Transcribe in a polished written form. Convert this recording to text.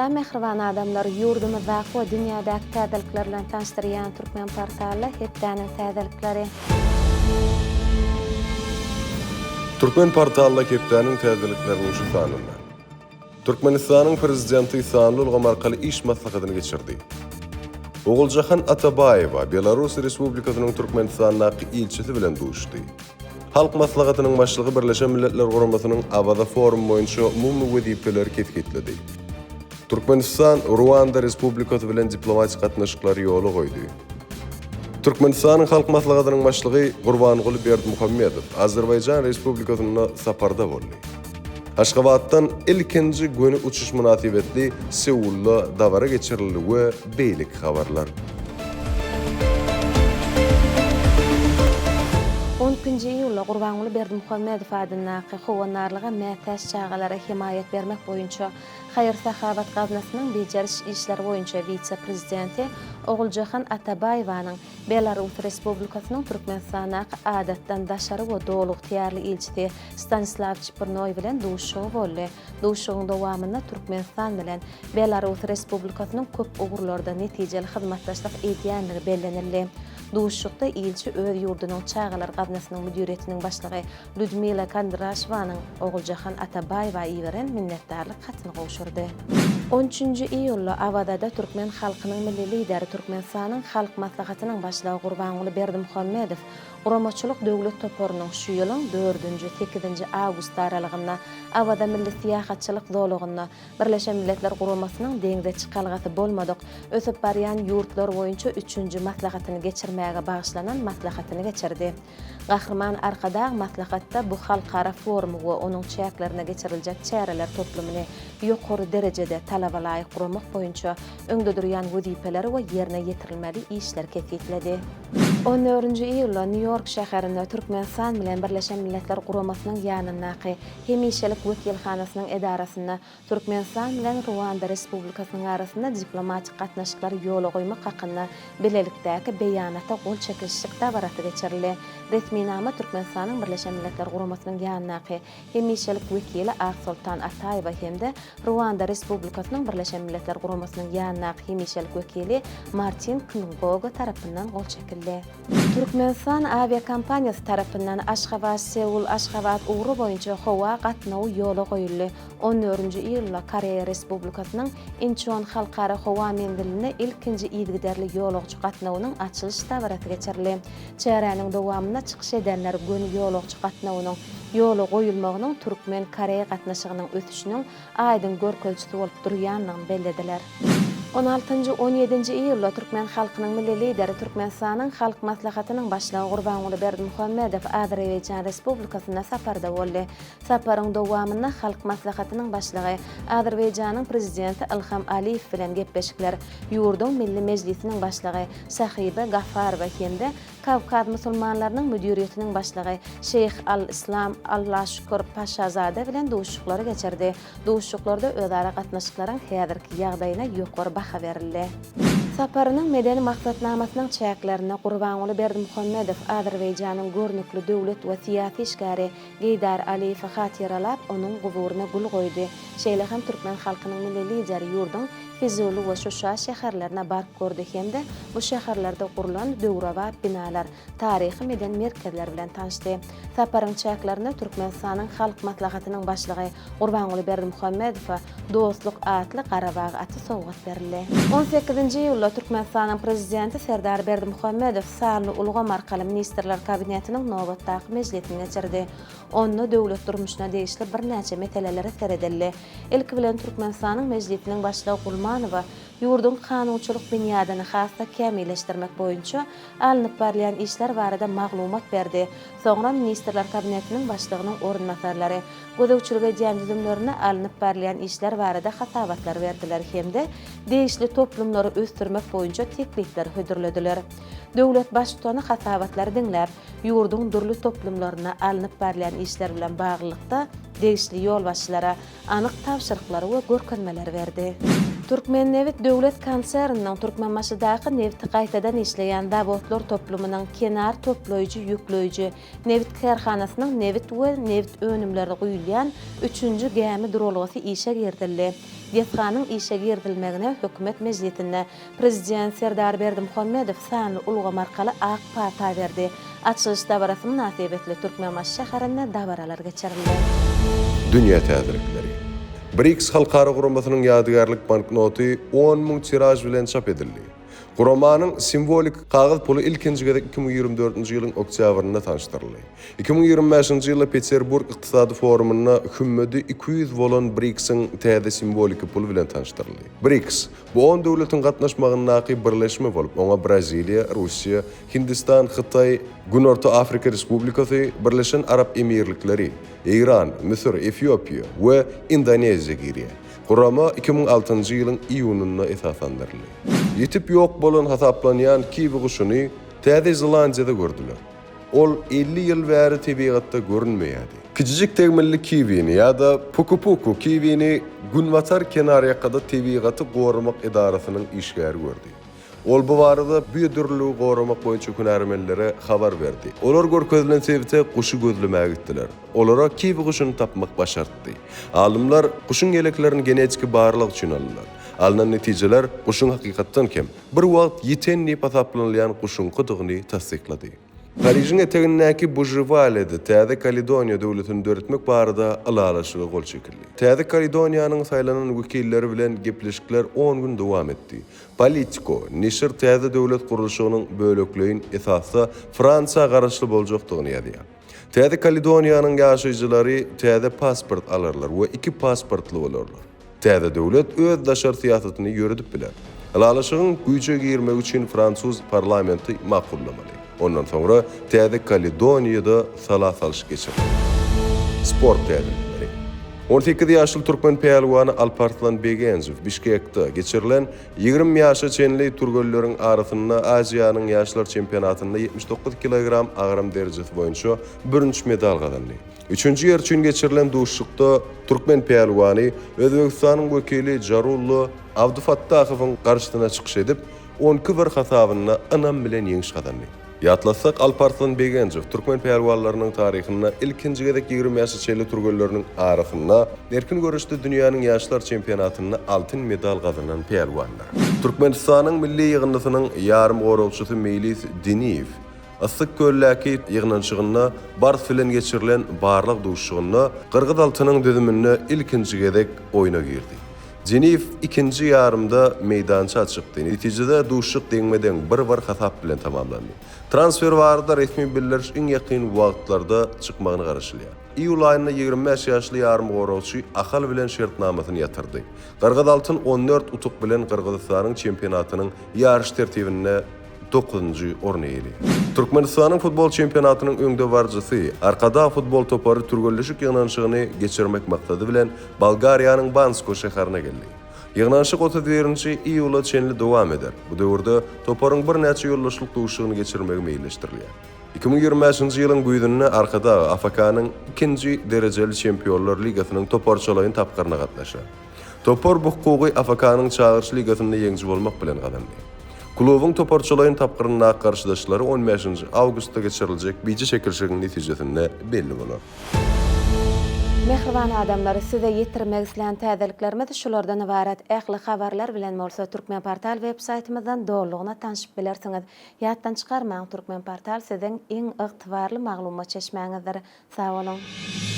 Salam mähriban adamlar! Ýurdumyzdaky we dünýädäki täzelikler bilen tanyşdyrýan Türkmen portally hepdäniň täzelikleri. Türkmen portally hepdäniň täzelikleriniň şu sanynda. Türkmenistanyň Prezidenti sanly ulgam arkaly iş maslahatyny geçirdi. Oguljahan Atabaýewa Belarus Respublikasynyň Türkmenistandaky ilçisi bilen duşdy. Halk Maslahatynyň Başlygy Birleşen Milletler Guramasynyň Awaza forumy boýunça umumy wezipeleri kesgitledi. Türkmenistan Ruanda Respublikasy bilen diplomatik gatnaşyklary ýola goýdy. Türkmenistanyň Halk Maslahatynyň Başlygy Gurbanguly Berdimuhamedow Azerbaýjan Respublikasynda saparda boldy. Aşgabatdan ilkinji göni uçuş mynasybetli Seulda dabara geçirildi we beýleki habarlar. On ikinji iýulda Gurbanguly Berdimuhamedow adyndaky Howandarlyga mätäç çagalara hemaýat bermek boýunça haýyr-sahawat gaznasynyň bejeriş işleri boýunça wise-prezidenti Oguljahan Atabaýewanyň Belarus Respublikasynyň Türkmenistandaky Adatdan daşary we Doly ygtyýarly ilçisi Stanislaw Çipurnoý bilen duşuşygy boldy. Duşuşygyň dowamynda Türkmenistan bilen Belarus Respublikasynyň köp ugurlarda netijeli hyzmatdaşlyk edýändigi bellenildi. Duşuşykda ilçi öz ýurdunyň Çagalar gaznasynyň müdiriýetiniň başlygy Lýudmila Kondraşowanyň Oguljahan Atabaýewa iberen minnetdarlyk hatyny gowşurdy. On üçünji iýulda Awazada türkmen halkynyň Milli Lideri, Türkmenistanyň Halk Maslahatynyň Başlygy Gurbanguly Berdimuhamedow Guramaçylyk döwlet toparynyň şu ýylyň dördünji, sekizinji awgust aralygynda Awaza milli syýahatçylyk zolagynda Birleşen Milletler Guramasynyň deňze çykalgasy bolmadyk ösüp barýan ýurtlar boýunça üçünji maslahatyny geçirmäge bagyşlanan maslahatyny geçirdi. Gahryman Arkadag maslahatda bu halkara forumy we onuň çäklerinde geçiriljek çäreler toplumyny ýokary derejede talaba laýyk guramak boýunça öňde durýan wezipeleri we ýerine ýetirilmeli işleri kesgitledi. On dördünji iýulda Nýu-Ýork şäherinde Türkmenistan bilen Birleşen Milletler Guramasynyň ýanyndaky Hemişelik wekilhanasynyň edarasynda Türkmenistan bilen Ruanda Respublikasynyň arasynda diplomatik gatnaşyklary ýola goýmak hakynda bilelikdäki Beýanata gol çekilişlik dabarasy geçirildi. Resminama Türkmenistanyň Birleşen Milletler Guramasynyň ýanyndaky Hemişelik wekili Aksoltan Ataýewa hem-de Ruanda Respublikasynyň Birleşen Milletler Guramasynyň ýanyndaky Hemişelik wekili Martin Kngogo tarapyndan gol çekildi. Türkmenistan awiakompaniýasy tarapyndan Aşgabat-Seul, Aşgabat ugry boýunça howa gatnawy ýola goýuldy. On dördünji iýulda Koreýa Respublikasynyň Inçon halkara howa menzilinde ilkinji yzygiderli ýolagçy gatnawynyň açylyş dabarasy geçirildi. Çäräniň dowamynda çykyş edenler göni ýolagçy gatnawynyň ýola goýulmagynyň türkmen-koreý gatnaşygynyň ösüşiniň aýdyň görkezijisi bolup durýandygyny bellediler. On altynjy, on ýedinji iýulda türkmen halkynyň Milli Lideri, Türkmenistanyň Halk Maslahatynyň Başlygy Gurbanguly Berdimuhamedow Azerbaýjan Respublikasynda saparda boldy. Saparyň dowamynda Halk Maslahatynyň Başlygy Azerbaýjanyň Prezidenti Ilham Aliýew bilen gepleşikler, ýurduň Milli Mejlisiniň Başlygy Sahiba Gafarowa hem-de Kawkaz musulmanlarynyň müdiriýetiniň başlygy Şeýh al-Islam Allaşükür Paşazade bilen duşuşyklary geçirdi. Duşuşyklarda özara gatnaşyklaryň häzirki ýagdaýyna ýokary baha berildi. Saparynyň medeni maksatnamasynyň çäklerinde Gurbanguly Berdimuhamedow Azerbaýjanyň görnükli döwlet we syýasy işgäri Geýdar Aliýewi hatyralap, onuň guburyna gül goýdy. Şeýle hem türkmen halkynyň Milli Lideri ýurduň Fizuli we Şuşa şäherlerine baryp gördi hem-de bu şäherlerde gurlan döwrebap binalar, taryhy-medeni merkezler bilen tanyşdy. Saparyň çäklerinde Türkmenistanyň Halk Maslahatynyň Başlygy Gurbanguly Berdimuhamedowa Dostluk atly Garabag aty sowgat berildi. On sekizinji iýulda Türkmenistanyň Prezidenti Serdar Berdimuhamedow sanly ulgam arkaly Ministrler Kabinetiniň nobatdaky mejlisini geçirdi. Onda döwlet durmuşyna degişli birnäçe meselelere seredildi. Ilki bilen Türkmenistanyň Mejlisiniň Başlygy Gulmanowa ýurduň kanunçylyk binýadyny has-da kämilleşdirmek boýunça alnyp barylýan işler barada maglumat berdi. Soňra Ministrler Kabinetiniň Başlygynyň orunbasarlary gözegçilik edýän düzümlerinde alnyp barylýan işler barada hasabatlar berdiler hem-de degişli toplumlary ösdürmek boýunça teklipleri hödürlediler. Döwlet Baştutany hasabatlary diňläp, ýurduň dürli toplumlarynda alnyp barylýan işler bilen baglylykda degişli ýolbaşçylara anyk tabşyryklary we görkezmeleri berdi. Türkmennebit döwlet konserniniň Türkmenbaşydaky nebiti gaýtadan işleýän zawodlar toplumynyň kenar toplaýjy-ýükleýji nebit kärhanasynyň nebit we nebit önümleri guýulýan üçünji gämi duralgasy işe girizildi. Desganyň işe girizilmegine Hökümet mejlisinde Prezident Serdar Berdimuhamedow sanly ulgam arkaly ak pata berdi. Açylyş dabarasy mynasybetli Türkmenbaşy şäherinde dabaralar geçirildi. Dünýä täzelikleri. BRICS halkara guramasynyň ýadygärlik banknoty 10 000 tiraž bilen çap edildi. Guramanyň simwolik kagyz puly ilkinji gezek 2024-nji ýylyň oktýabrynda tanyşdyryldy. 2025-nji ýylda Peterburg ykdysady forumynda hümmedi 200 bolan BRICS-iň täze simwoliki puly bilen tanyşdyryldy. BRICS, Bu on döwletiň gatnaşmagyndaky birleşme bolup, oňa Braziliýa, Russiýa, Hindistan, Hytaý, Günorta Afrika Respublikasy, Birleşen Arap Emirlikleri, Eýran, Müsür, Efiopiýa we Indoneziýa girýär. Gurama 2006-njy ýylyň iýunynda esaslandyryldy. Ýitip ýok bolan hasaplanýan kiwi guşuny Täze Zelandiýada gördüler. Ol 50 ýyl bäri tebigatda görünmeýärdi. Kiçijik tegmilli kiwini ýa-da puku-puku kiwini Günbatar kenarýakada tebigaty goramak edarasynyň işgäri gördi. Ol bu barada biodürlüligi goramak boýunça hünärmenlere habar berdi. Olar görkezilen sebite guşy gözlemäge gitdiler. Olara kiwi guşuny tapmak başartdy. Alymlar guşuň ýeleklerini genetiki barlag üçin aldylar. Alnan netijeler guşuň hakykatdan hem bir wagt ýiten diýip hasaplanylýan guşuňkydygyny tassyklady. Parižiň etegindäki Bužiwalede Täze Kaledoniýa döwletini döretmek barada ylalaşyga gol çekildi. Täze Kaledoniýanyň saýlanan wekilleri bilen gepleşikler on gün dowam etdi. Politico neşir täze döwlet gurluşygynyň bölekleýin esasda Fransiýa garaşly boljakdygyny ýazýar. Täze Kaledoniýanyň ýaşaýjylary täze pasport alarlar we iki pasportly bolarlar. Täze döwlet öz daşary syýasatyny ýöredip biler. Ylalaşygyň güýje girmegi üçin fransuz parlamenti makullamaly. Ondan soňra Täze Kaledoniýada sala salyş geçiriler. Sport täzelikleri. 18 ýaşly türkmen pälwany Alparslan Begenjow Bişkekde geçirilen 20 ýaşa çenli türgenleriň arasynda Aziýanyň ýaşlar çempionatynda 79 kilogram agram derejesi boýunça bürünç medal gazandy. Üçünji ýer üçin geçirilen duşuşykda türkmen pälwany Özbegistanyň wekili Jarullo Abdufattahowyň garşysyna çykyş edip, on iki bir hasabynda ynam bilen ýeňiş gazandy. Ýatlatsak, Alparslan Begenjow türkmen pälwanlarynyň taryhynda ilkinji gezek 20 ýaşa çenli türgenleriniň arasynda erkin göreşde dünýäniň ýaşlar çempionatynda altyn medal gazanan pälwandyr. Türkmenistanyň milli ýygyndysynyň ýarymgoragçysy Meýlis Diniýew Yssyk-Köldäki ýygnanyşygynda Bars bilen geçirilen barlag duşuşygynda Gyrgyz Altynyň düzüminde ilkinji gezek oýna girdi. Diniýew ikinji ýarymda meýdança çykdy. Netijede duşuşyk deňme-deň, bir-bir hasap bilen tamamlandy. Transfer barada resmi bildiriş iň ýakyn wagtlarda çykmagyna garaşylýar. Iýul aýynda 25 ýaşly ýarymgoragçy Ahal bilen şertnamasyny ýatyrdy. Gyrgyz Altyn 14 utuk bilen Gyrgyzystanyň çempionatynyň ýaryş tertibinde dokuzynjy orny eýeleýär. Türkmenistanyň futbol çempionatynyň öňdebaryjysy Arkadag futbol topary türgenleşik ýygnanyşygyny geçirmek maksady bilen Bolgariýanyň Bansko şäherine geldi. Ýygnanyşyk 31-nji iýula çenli dowam eder. Bu döwürde toparyň birnäçe ýoldaşlyk duşuşygyny geçirmegi meýilleşdirilýär. 2025-nji ýylyň güýzünde Arkadag AFK-nyň ikinji derejeli Çempionlar ligasynyň toparçalaýyn tapgyryna gatnaşar. Topar bu hukugy AFK-nyň Çagyryş ligasynda ýeňiji bolmak bilen gazandy. Klubuň toparçalaýyn tapgyryndaky garşydaşlary on bäşinji awgustda geçiriljek bije çekilşigiň netijesinde belli bolar. Mähriban adamlar, size ýetirmek islän täzeliklerimiz şulardan ybarat. Ähli habarlar bilen bolsa Türkmenportal web saýtymyzdan dolulygyna tanşyp bilersiňiz. Ýatdan çykarmaň, Türkmenportal siziň iň ygtybarly maglumat çeşmäňizdir. Sag boluň!